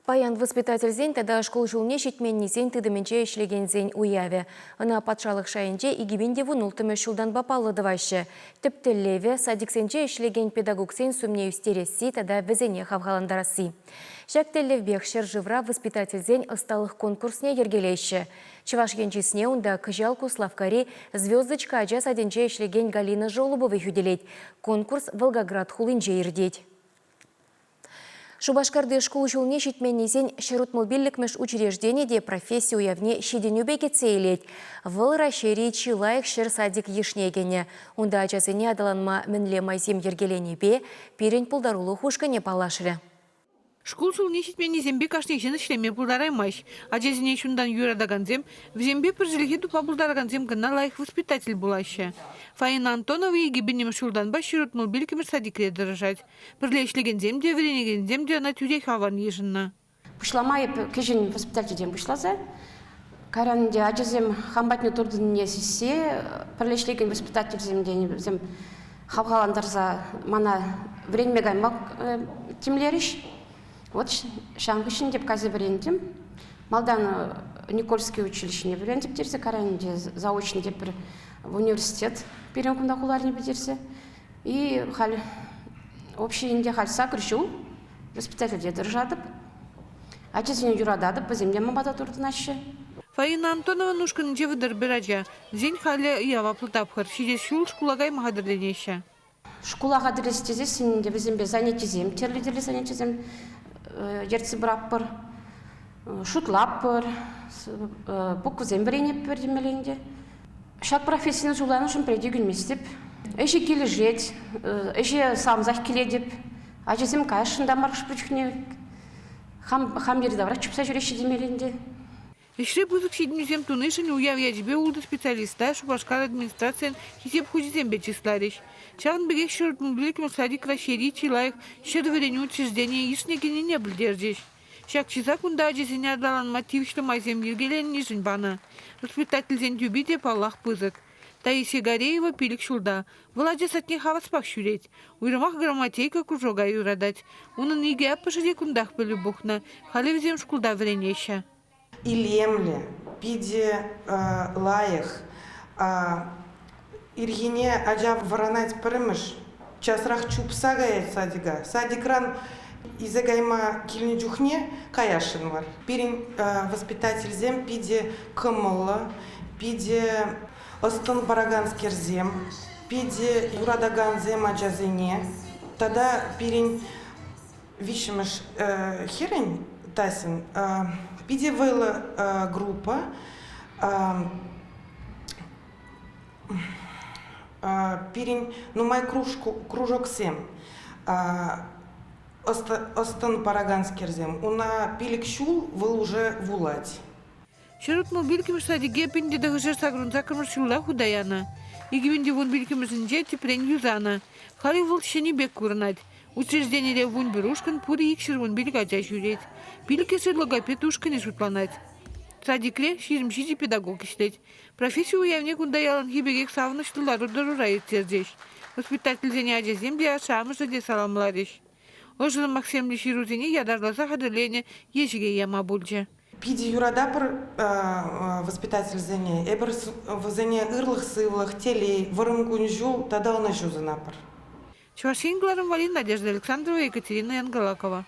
Паян воспитательсен тата шкул ҫулне ҫитменнисен тытӑмӗнче ӗҫлекенсен уявӗ. Ӑна патшалӑх шайӗнче 2016-мӗш ҫултанпа паллӑ тӑваҫҫӗ. Тӗп тӗллевӗ – садиксенче ӗҫлекен педагогсен сумне ӳстересси тата вӗсене хавхалантарасси. Ҫак тӗллевпех ҫӗршывра воспитательсен ӑсталӑх конкурсне йӗркелеҫҫӗ. Чӑваш Ен чысне унта кӑҫал Куславккари «Звездочка» ача садӗнче ӗҫлекен Галина Жолобова хӳтӗлет. Конкурс Волгоград хулинче иртет. Шупашкарти шкул ҫулне ҫитменнисен 165-мӗш учреждени те професси уявне ҫитӗнӳпе кӗтсе илет. Вӑл Раҫҫейри чи лайӑх ҫӗр садик йышне кӗнӗ. Унта ачасене аталанма мӗнле майсем йӗркеленипе пирӗн пултарулӑх ушкӑнӗ паллашрӗ. Шкул ҫулне ҫитменнисемпе кашни ҫын ӗҫлеме пултараймасть. Ачасене чунтан юратакансем, вӗсемпе пӗр чӗлхе тупма пултаракансем кӑна лайӑх воспитатель пулаҫҫӗ. Фаина Антонова 2000-мӗш ҫултанпа 165-мӗш садикре тӑрӑшать. Пӗрле ӗҫлекенсем те, вӗренекенсем те ӑна тӳрех аван йышӑннӑ. Пуҫлама эп кӗҫӗн воспитательтен пуҫласа кайран ӗнтӗ ачасем хам патне туртӑннине сиссе пӗрле ӗҫлекен воспитательсем тенӗ вӗсем хавхалантарса мана вӗренме кайма тимлерӗҫ. Вот ҫавӑн хыҫҫӑн эп кайса вӗрентӗм. Малтан Никольский училищине вӗрентӗп терсе, кайран ӗнтӗ заочно тепӗр в университет пирӗн кунта хуларине пӗтерсе. И халь общий ӗнтӗ халь сакӑр ҫул воспитательте тӑрӑшатӑп. Ачасене юрататӑп, вӗсем те ман пата туртӑнаҫҫӗ. Фаина Антонован ушкӑнӗнче 31 ача. Вӗсен халӗ яваплӑ тапхӑр. Ҫитес ҫул шкула кайма хатӗрленеҫҫӗ. Шкула хатӗрлес тесессӗн ӗнтӗ вӗсемпе занятисем, тӗрлӗ-тӗрлӗ занятисем ертсе пыратпӑр, шутлатпӑр, буквӑсем вӗренетпӗр темелле ӗнтӗ. Ҫак профессине суйланӑшӑн пӗрре те ӳкӗнместӗп. Ӗҫӗ килӗшет, ӗҫе савӑнсах килетӗп. Ачасем каясшӑн та мар хӑш-пӗр чухне. Хам, хам йӗри-тавра чупса ҫӳреҫҫӗ темелле ӗнтӗ. Ӗҫре пысӑк ҫитӗнӳсем тунишӗн уяв ячӗпе ултӑ специалиста Шупашкар администрацийӗн Хисеп хучӗсемпе чысларӗҫ. Ҫавӑн пекех 165-мӗш садик Раҫҫейри чи лайӑх ҫӗр вӗренӳ учрежденийӗ йышне кӗнине пӗлтерчӗҫ. Ҫак чыса кунта ачасене аталанма тивӗҫлӗ майсем йӗркеленнишӗн панӑ. Воспитательсен тӳпи те, паллах, пысӑк. Таисия Гареева пилӗк ҫулта. Вӑл ача садне хаваспах ҫӳрет. Уйрӑмах грамотейка кружока юратать. Унӑн икӗ аппӑшӗ те кунтах пӗлӳ пухнӑ. Халӗ вӗсем шкулта вӗренеҫҫӗ. Илемлӗ, питӗ лайӑх. Ирхине ача вӑранать пӗрремӗш, часрах чупса каять садика. Садикран илсе кайма килнӗ чухне каясшӑн мар. Пирӗн воспитательсем питӗ кӑмӑллӑ, питӗ ӑс-тӑн параканскерсем, питӗ юратакансем ачасене. Тата пирӗн виҫҫӗмӗш хӗрӗн Тасин питӗ вӑйлӑ группа. Пирӗн нумай кружоксем ӑс-тӑн параканскерсем. Уна пилӗк ҫул вӑл уже вулать. 165-мӗш садике 1988 ҫулта хута янӑ. 2015-мӗшӗнче тӗпрен юсанӑ. Халӗ вӑл ҫӗнӗ пек курӑнать. Учрежденире 11 ушкӑн пурӗ 215 ача ҫӳрет. Пилӗкӗшӗ логопед ушкӑнӗ шутланать. Садикре 27 педагог ӗҫлет. Професси уявне кунта яланхи пекех савӑнӑҫлӑ лару-тӑрура ирттерчӗҫ. Воспитательсене ачасем те, ашшӗ-амӑшӗ те саламларӗҫ. Ӑшӑ сӑмахсемлӗ ҫырусене ятарласа хатӗрленӗ ещӗке яма пулчӗ. Питӗ юрататпӑр воспитательсене. Эпир вӗсене ырлӑх-сывлӑх, телей, вӑрӑм кун-ҫул тата ӑнӑҫу сунатпӑр. Чӑваш Ен кӑларӑм валли Надежда Александрова, Екатерина Янгалакова.